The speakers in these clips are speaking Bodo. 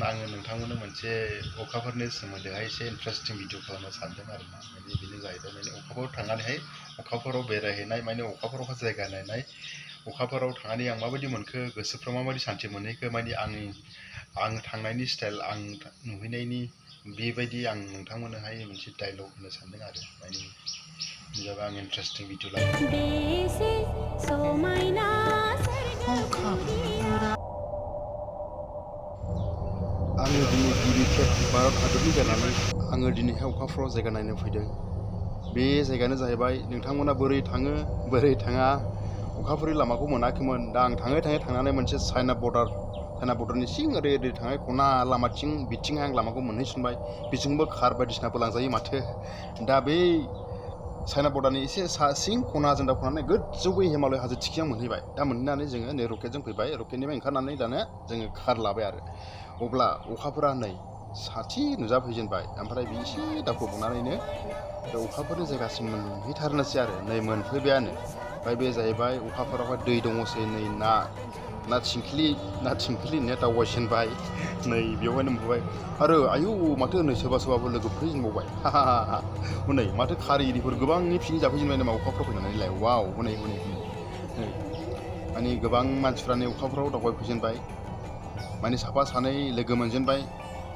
आङो नोंथांमोननो मोनसे अखाफोरनि सोमोन्दैहाय एसे इन्टारेस्टिं भिडिअ खालामनो सानदों आरो ना माने बेनो जाहैबाय माने अखाफोराव थांनानैहाय अखाफोराव बेरायहैनाय माने अखाफोरावहाय जायगा नायनाय अखाफोराव थांनानै आं माबायदि मोनखो गोसोफ्राव माबायदि सान्थि मोनहैखो माने आं थांनायनि स्टाइल आं नुहैनायनि बेबायदि आं नोंथांमोननोहाय मोनसे डायलग होनो सानदों आरो माने जाबाय आं इन्टारेस्टिं भिडिअ आङो दिनै गिबि खेब भारत हादरनि जानानै आङो दिनैहाय अखाफोराव जायगा नायनो फैदों। बे जायगायानो जाहैबाय नोंथांमोना बोरै थाङो बोरै थाङा अखाफोरनि लामाखौ मोनाखैमोन। दा आं थांनानै मोनसे चाइना बर्डारनि सिं ओरै थांनाय खना लामाथिं बिथिंहाय आं लामाखौ मोनहैसिनबाय। बिथिंबो कार बायदिसिनाबो लांजायो माथो। दा बै चाइना बर्डारनि एसे सा सिं खनाजों दावखोनानै गोजौयै हिमालय हाजो थिखियाव मोनहैबाय। दा मोनहैनानै जोङो नै रकेटजों फैबाय। रकेटनिफ्राय ओंखारनानै दाना जोङो कार लाबाय आरो अब्ला अखाफोरा नै साथि नुजाफैजेनबाय। ओमफ्राय बे एसे दावखोबावनानैनो बे अखाफोरनि जायगासिम मोनहैथारनोसै आरो नै मोनफैबायानो। ओमफ्राय बे जाहैबाय अखाफोरावहाय दै दङसै नै ना थिंख्लि ने दावबायजेनबाय नै बेवहायनो मोनफैबाय आरो आयौ माथो नै सोरबाबो लोगो फैजेनबावबाय हनै माथो खारि इरिफोर गोबांनि पिकनिक जाफैजेनबाय नामा अखाफोराव फैनानैलाय वाव हनै माने गोबां मानसिफ्रानो अखाफोराव दावबायफैजेनबाय माने साफा सानै लोगो मोनजेनबाय।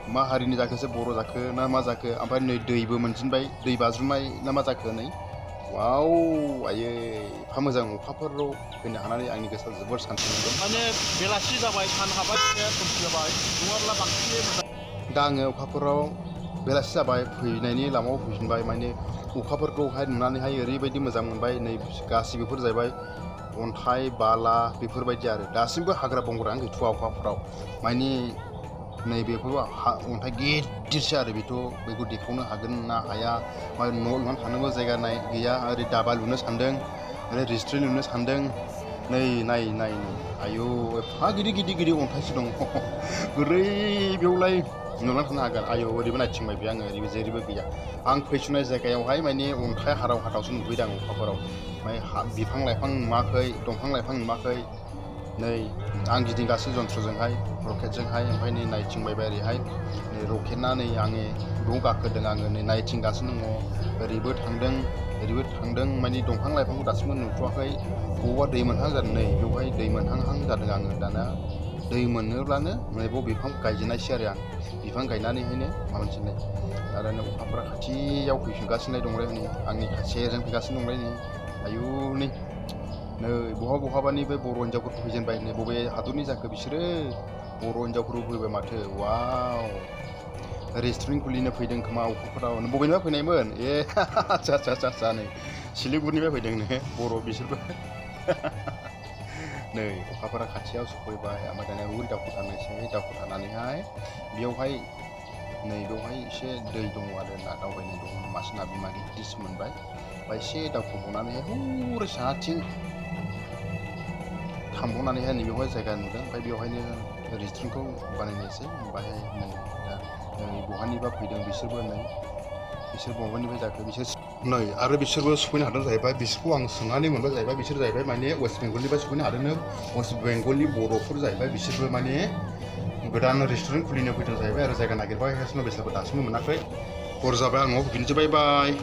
मा हारिनि जाखोसो बर' जाखो ना मा जाखो ओमफ्राय नै दैबो मोनजेनबाय दै बाज्रुमनाय ना मा जाखो नै वाव आयै एफा मोजां अखाफोराव फैनो हानानै आंनि गोसोआ जोबोर सान्थि मोनदों। माने बेलासि जाबाय सान हाबबाय खोमसि जाबाय नङाब्ला बांसिन मोजां। दा आङो अखाफोराव बेलासि जाबाय फैनायनि लामायाव फैफिनबाय माने अखाफोरखौहाय नुनानैहाय ओरैबायदि मोजां मोनबाय। नै गासिबोफोर जाहैबाय अन्थाइ बाला बेफोरबायदि आरो दासिमबो हाग्रा बंग्रायानो गैथ'वा अखाफोराव माने नैबेफोरबो अन्थाइ गिदिरसो आरो बेखौ देखावनो हागोन ना हाया न' लुनानै थानोबो जायगा गैया। ओरै दाबा लुनो सान्दों ओरै रेस्टुरेन्ट लुनो सान्दों। नाय आयौ एफा गिदिर अन्थाइसो दं बोरै बेयावलाय नुनानै थानो हागोन। आयौ ओरैबो नायथिंबाय बे आङो ओरैबो जेरैबो गैया। आं फैसुनाय जायगायावहाय माने अन्थाइ हाराव हाथावसो नुफैदों आं अखाफोराव। ओमफ्राय बिफां लाइफां नुवाखै दंफां लाइफां नुवाखै। नै आं गिदिंगासिनो जन्थ्रजोंहाय रकेटजोंहाय ओमफ्राय नै नायथिंबायबाय ओरैहाय नै रकेटना नै आङो बेयाव गाखोदों आङो नै नायथिंगासिनो दङ ओरैबो थांदों माने दंफां लाइफांखौ दासिमबो नुथ'वाखै। बबावबा दै मोनहां जादों नै बेवहाय दै मोनहां जादों आङो। दाना दै मोनोब्लानो नैबाव बिफां गायजेननायसै आरो आं बिफां गायनानैहायनो माबानोसैलाय। आरो नै अखाफोरा खाथियाव फैफिनगासिनो दंलाय नै आंनि सेरजों फैगासिनो दंलाय नै आयु नै बहाबानि बे बर' हिन्जावफोर फैजेनबाय। नै बबे हादरनि जाखो बिसोरो बर' हिन्जावफोरबो फैबाय माथो वाव रेस्टुरेन्ट खुलिनो फैदों खोमा अखाफोराव। बबेनिफ्राय फैनायमोन आदसा नै सिलिगुरिनिफ्राय फैदों नो बर' बिसोरबो नै अखाफोरा खाथियाव सफैबाय। ओमफ्राय दानिया ओरै दावखोथारनानैहाय बेवहाय एसे दै दङ आरो ना दावबायनाय दङ मासे ना बिमा गिदिरसो मोनबाय। ओमफ्राय एसे दावखोबावनानैहाय हरै साहाथिं थांबावनानैहाय नैबेवहाय जायगा नुदों। ओमफ्राय बेवहायनो रेस्टुरेन्टखौ बानायनोसै। ओमफ्राय नै बहानिबा फैदों बिसोरबो बिसोर बहानिफ्राय जाखो नै आरो बिसोरबो सफैनो हादों जाहैबाय। बिसोरखौ आं सोंनानै मोनबाय जाहैबाय बिसोर जाहैबाय माने वेस्ट बेंगलनिफ्राय सफैनो हादोंनो। वेस्ट बेंगलनि बर'फोर जाहैबाय बिसोरबो माने गोदान रेस्टुरेन्ट खुलिनो फैदों जाहैबाय आरो जायगा नागिरबायगासिनो बिसोरबो दासिमबो मोनाखै। हर जाबाय आं न'आव फैफिननोसै बाय बाय।